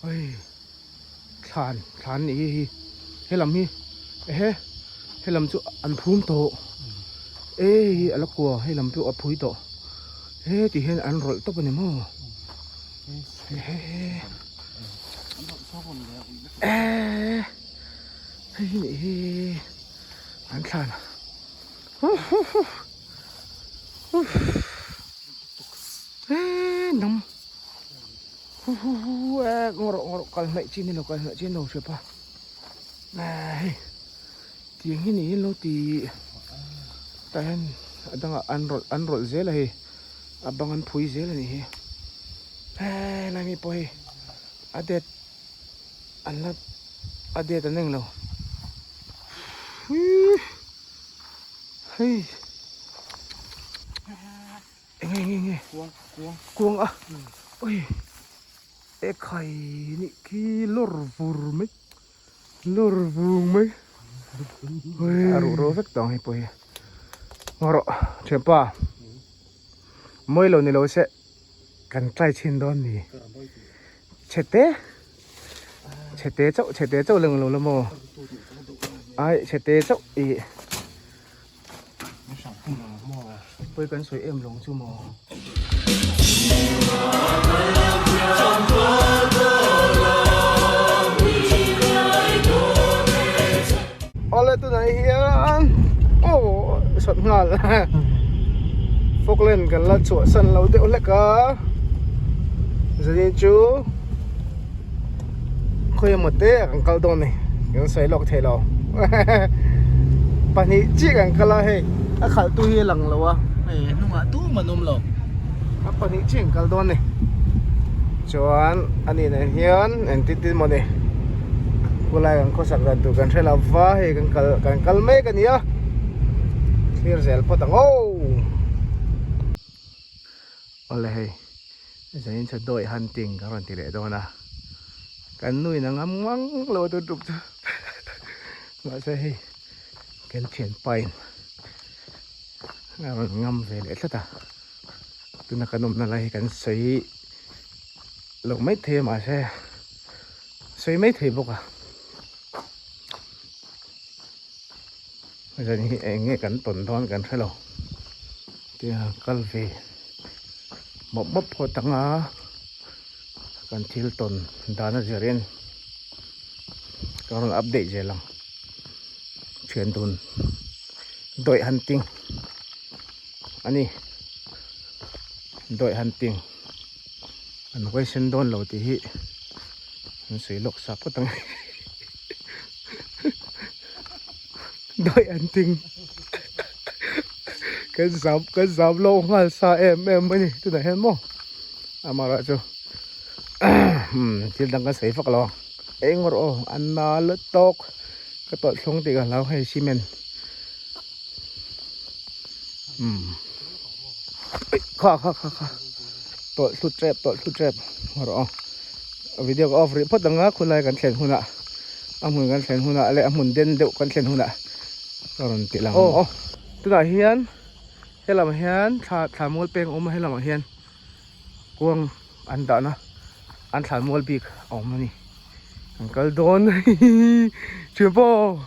Oi thlan thlan nih hi hi helam hi ehe helam chu an phum tawh e hi a la kua helam pawh a phui tawh he ti hian an rawlh tawp a ni maw ehe eh hei hi nih hi an thlan eh nam. Hu hu hu e ngaw rawh ngaw rawh kal hnaih chi nilo kal hnaih chi anlo hrep a hei tiang hi niin lo ti tah hian a dangah an rawlh an rawlh zel a hei a bang an phui zel a nih hi helai mi pawh hei a det an la a det an englo hei. Enge enge enge kuang kuang kuang a oi e khai nih khi lawr vur mai lawr vung mai a ruh ro vek tawng hei pawh hi ngaw rawh thianpa mawi lo ni lo se kan try chhin dawn ni chhete chhete chauh chhete chauh leng lo la maw ai chhete chauh ih. Pawi kan sawi em lawng chu maw. Awle tunah hian aw sawt nghal Falkland kan la chhuahsan lo deuh hlek a zanin chu khawi emaw te ah kan kal dawn a ni kan sawi lawk thei lo pahnih chiah kan kal a hei a khalh tu hi a lang lo a hei a hnungah tum an awm lo a pahnih chiah kan kal dawn a ni chuan a nih nen hian engtin tin maw ni khulai kan khawsak dan tur kan hre lo va hei kan kal kan kal mek a ni a thlir zel phawt ang aw awle hei. Zanin chu dawi hunting ka rawn ti leh dawn a, kan nu in a ngam ngang lo a tun tum chu mahse hei kan thianpa in a rawn ngam ve leh tlat a, tuna kan awmna lai hi kan sawi loh mai thei a mahse sawi mai thei bawk a, zanin hi eng nge kan tawn dawn kan hre lo tia kal ve. Mawp mawp phawt ang a kan thil tawn dan a zir in ka rawn update zel ang thian dun dawih hunting a ni dawih hunting an huaisen dawn lo tih hi an sawi lawk sa phawt ang dawih hunting. Kan zam kan zam lo nghal sa em em mai ni tunah hian maw amaherawh chu thil dang kan sawi vak lo ang eng rawh aw a nal tawk ka tawlh thlung tih ka hlau hei cement kha kha kha kha tawlh thlu tep tawlh thlu tep rawh aw video ka off rih phawt ang a khulai kan thlen hunah a hmun kan thlen hunah leh a hmun den deuh kan thlen hunah. Ka rawn ti lang aw tunah hian helamah hian thla thla mual peng a awm a helamah hian kuang an dahna an thlan mual bik a awm a ni an kal dawn thian pawh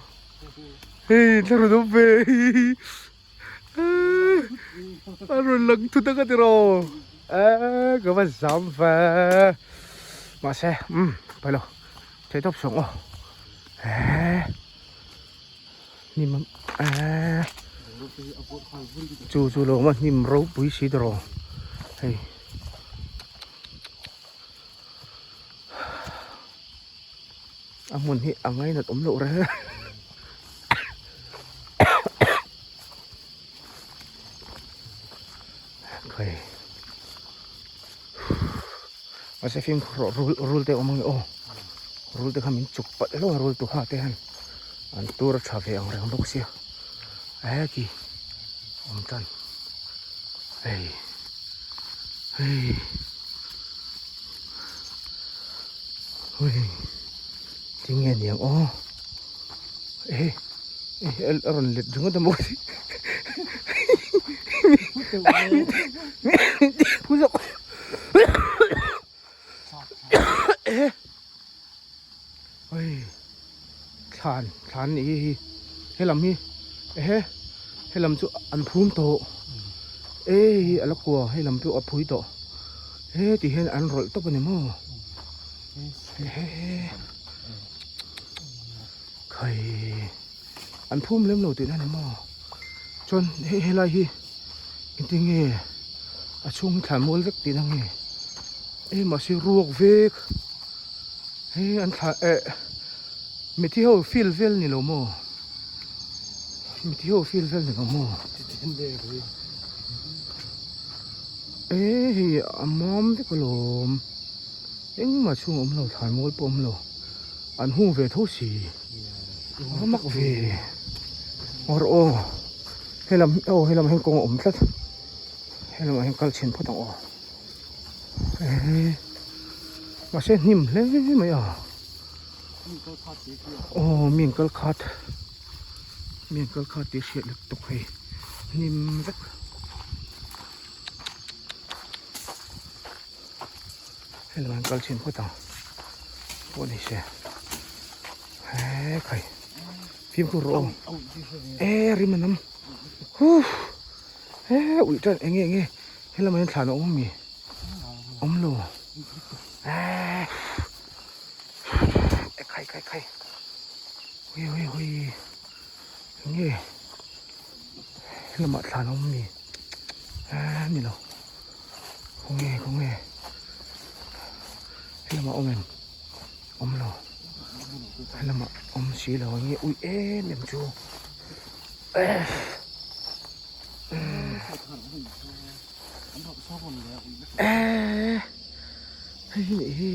hei thla rawn awm ve a rawn lang thut a ka ti rawh eee ka va zam ve mahse umm pailo theihtawp sawng aw eee. Hnim eee chu chu lo awm a hnim ropui si tawh hei a hmun hi a ngainat awm loh reng a mahse fimkhur rawh rul rul te a awm ang e aw. Rul te kha min chuk palh hlauh a rul tu ha te hian an tur a tha ve ang reng bawk sia heti awm tan hei hei hei tinge niang aw ehe a rawn let ringawt a maw phu zawk. thlan thlan a nih hi hei helam hi ehe helam chu an phum tawh e hei a la kua hei lam pawh a phui tawh he ti hian an rawlh tawp a ni maw ehe khai an phum lem lo tihna a ni maw chuan hei helai hi engtin nge a chhung hi thlan mual vek tihna nge e mahse ruak vek. Hei an thla eh mithi ho field vel ni lo maw mithi ho field vel ni lo maw e hei a mam vek alawm engmah chhung a awm lo thlai mawl pawh a awm lo an hung ve tho si a va mak ve awr aw helam aw helam hian kawng a awm tlat helam ah hian kal chhin phawt ang aw. Mahse hnim hle mai a aw mi an kal khat mi an kal khat tih hriat lutuk hei hnim vek helai an kal chhin phawt ang pawh ni se he khai fimkhur rawh aw e rim a nam huh he uih tan enge enge. Helamah hian thlan a awm ami? Awm lo. Eee khai khai khai hui hui hui enge helamah thlan a awm ami? Eee ni lo khawnge khawnge helamah awm em? Awm lo helamah awm si lo enge ui em em chu eee. Eee hei hi nih hi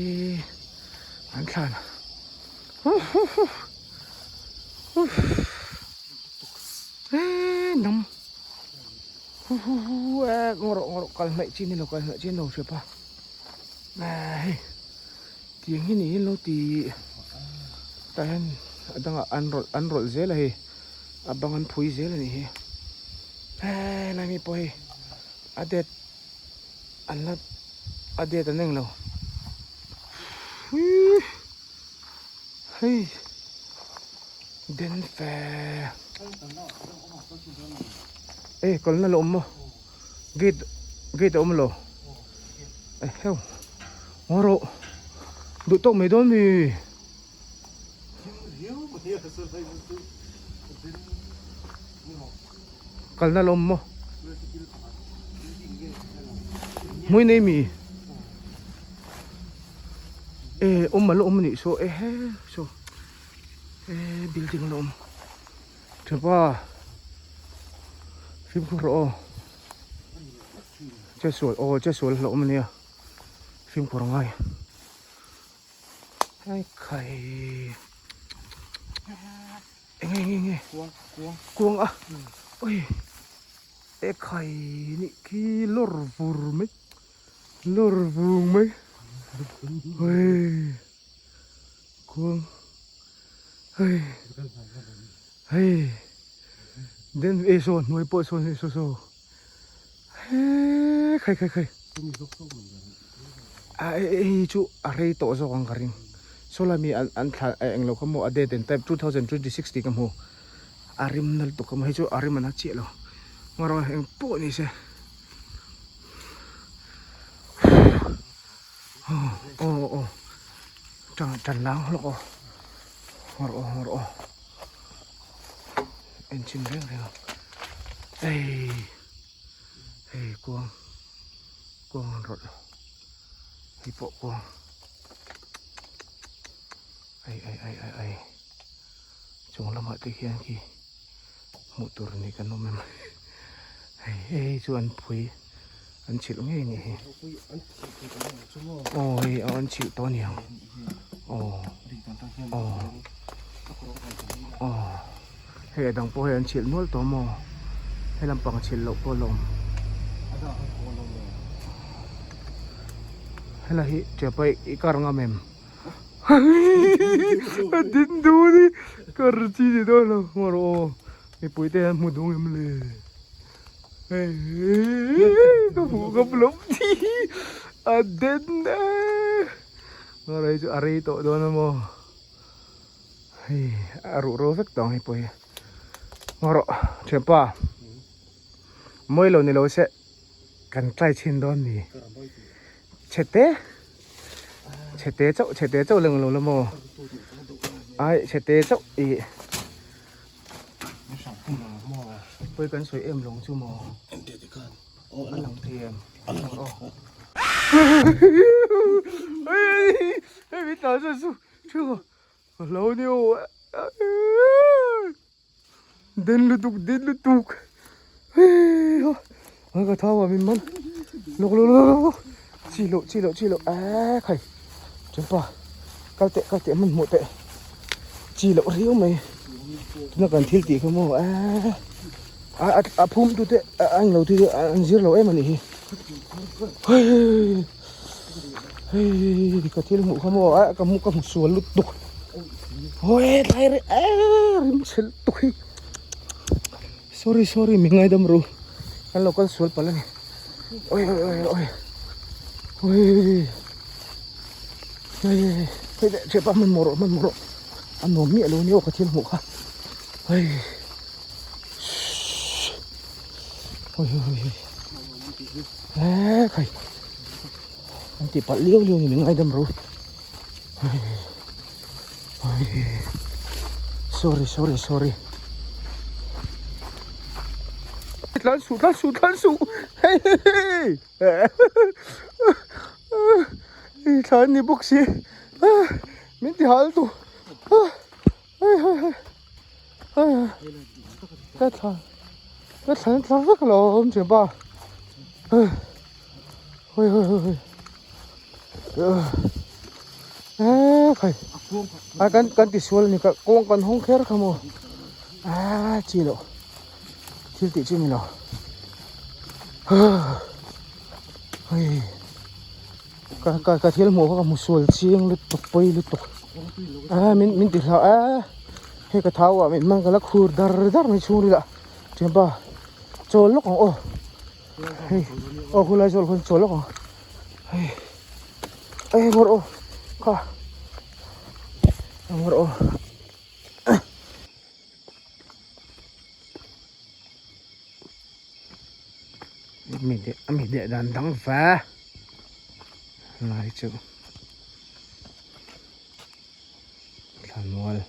an thlan eee nam hu hu hu eee ngaw rawh ngaw rawh kal hnaih chi ni lo kal hnaih chi ni lo hriat a eee hei tiang hi niin lo ti tah hian a dangah an rawlh an rawlh zel a hei. A bang an phui zel a nih hi helai mi pawh hi a det an la a det an englo hei den fe e kalna la awm maw gate gate a awm lo e heu ngaw rawh duh tawk mai dawn mi. Kalna la awm maw? Hmui nei mi? E awm a la awm a nih saw e he saw e building a la awm tha pa fimkhur rawh aw chesual aw chesual a hlauhawm a nia fimkhur a ngai. Ai khai eng nge nge nge kuang kuang kuang a oi e khai ni khi lawr vur mai lawr vung mai oi kuang hei hei den e saw hnuai pawh sawn hei saw saw he khai khai khai a hei chu a rei tawh zawk ang ka ring saw lai mi an an thla englo kha maw a date an type 2026 tih ka hmu a rim nal tuk a maw hei chu a rim a na chiah lo ngarawh eng pawh ni se aw aw tan tan lang hlawk aw ngarawh ngarawh en chin reng reng ang hei hei kuang kuang an rawlh hei pawh kuang ai ai ai ai ai chung lamah te khian khi hmuh tur ni kan awm em hei hei chu an phui an chhilh ngei a nih hi aw hei an chhilh tawh a ni ang aw aw aw hei a dang pawh hei an chhilh nual tawh maw he lampang chhilh loh pawh a la awm helai hi ṭiapa i kar ngam em a din duh a ni kar chi ni dawn lo maw rawh aw mipui te hian hmu dung em le hei ka hmuh ka hmu lo a den e maw rawh hei chu a rei tawh dawn a maw. Hei a ruh ro vek tawh ang hei pawh hi. Ngaw rawh thianpa mawi lo ni lo se kan try chhin dawn ni. Chhete chhete chauh chhete chauh leng lo la maw ai chhete chauh ih pawi kan sawi em lawng chu maw a lang thei em a lang aw hei min tlan sawn chu thu ka hlau ni aw Den lutuk den lutuk heiha a ka thau a min man lawk lawk lawk lawk chi loh chi loh chi loh eee khai thianpa kal teh kal teh hmanhmawh teh chi loh riau mai tuna kan thil tih kha maw eee a a phum tu te a englo tu te an zir lo em a nih hi hei hei ka thil hmuh kha maw a ka hmu ka hmu sual lutuk. Hawi tlai rih eee rim chhe lutuk hi sorry sorry mi ngaidam ru kan lo kal sual palh a ni awi awi awi awi awi hei hei leh ṭhiapa hmanhmawh rawh hmanhmawh rawh a nuam miah lo a ni aw ka thil hmuh kha hei hawi hawi hawi eee khai an tih palh liau liau a ni mi ngaidam ru. Sorry sorry sorry Tlan suh tlan suh tlan suh hei hei hei thlan ni bawk si min ti hal tu hei hei hei ka thlan ka thlan thla vek lo awm che ba hei hei hei hei eee khai a kan kan ti sual a ni ka kawng kan hawng kher kha maw aaa chi loh thil tih chi a ni lo hei ka ka ka thil hmuh kha ka hmu sual chiang lutuk pawi lutuk a min min ti hlau a hei ka thau ah min hmang ka la khur dar dar mai chhung ril ah thianpa chawl lawk ang aw hei aw khulai zawl khawn chawl lawk ang hei ei ngawr aw kha ngawr aw. Mi deh a mi deh dan dang va lai chu thlanmual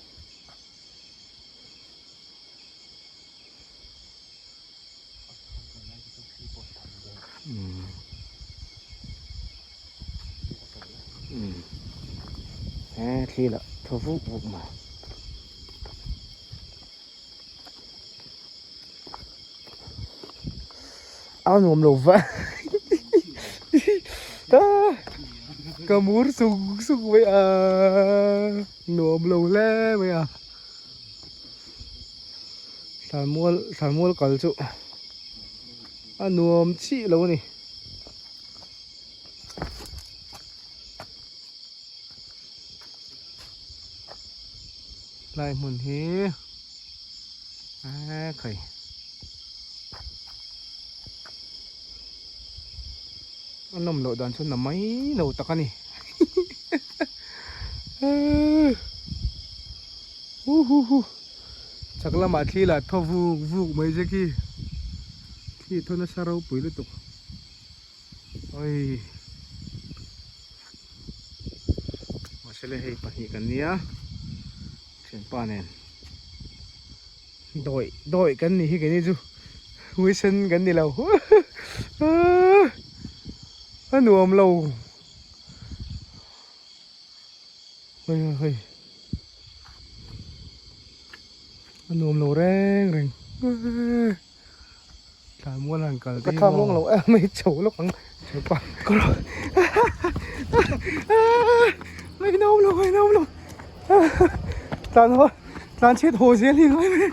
umm umm he thli lah thaw vuk vuk mai. A nuam lo va ka mur suk suk mai a nuam lo hle mai a thlanmual thlanmual kal chu a nuam chiah lo a ni. Lai hmun hi eee khai a nawm loh dan chu na mai lo tak a ni hu hu hu chak lamah thli lah thaw vuk vuk mai che khi thli thaw nasa ropui lutuk. Oi mahse le hei pahnih kan nia thianpa nen dawi dawi kan nih hi keini chu huaisen kan ni lo a nuam lo hei hei hei a nuam lo reng reng. Thla mual han kal te hi maw? Ka thla muang lo em mai chho lawk ang chhepa. Ka rawh. Ngaihna awm lo ngaihna awm lo. Tlan haw tlan chhiat haw zel hi ngai mai.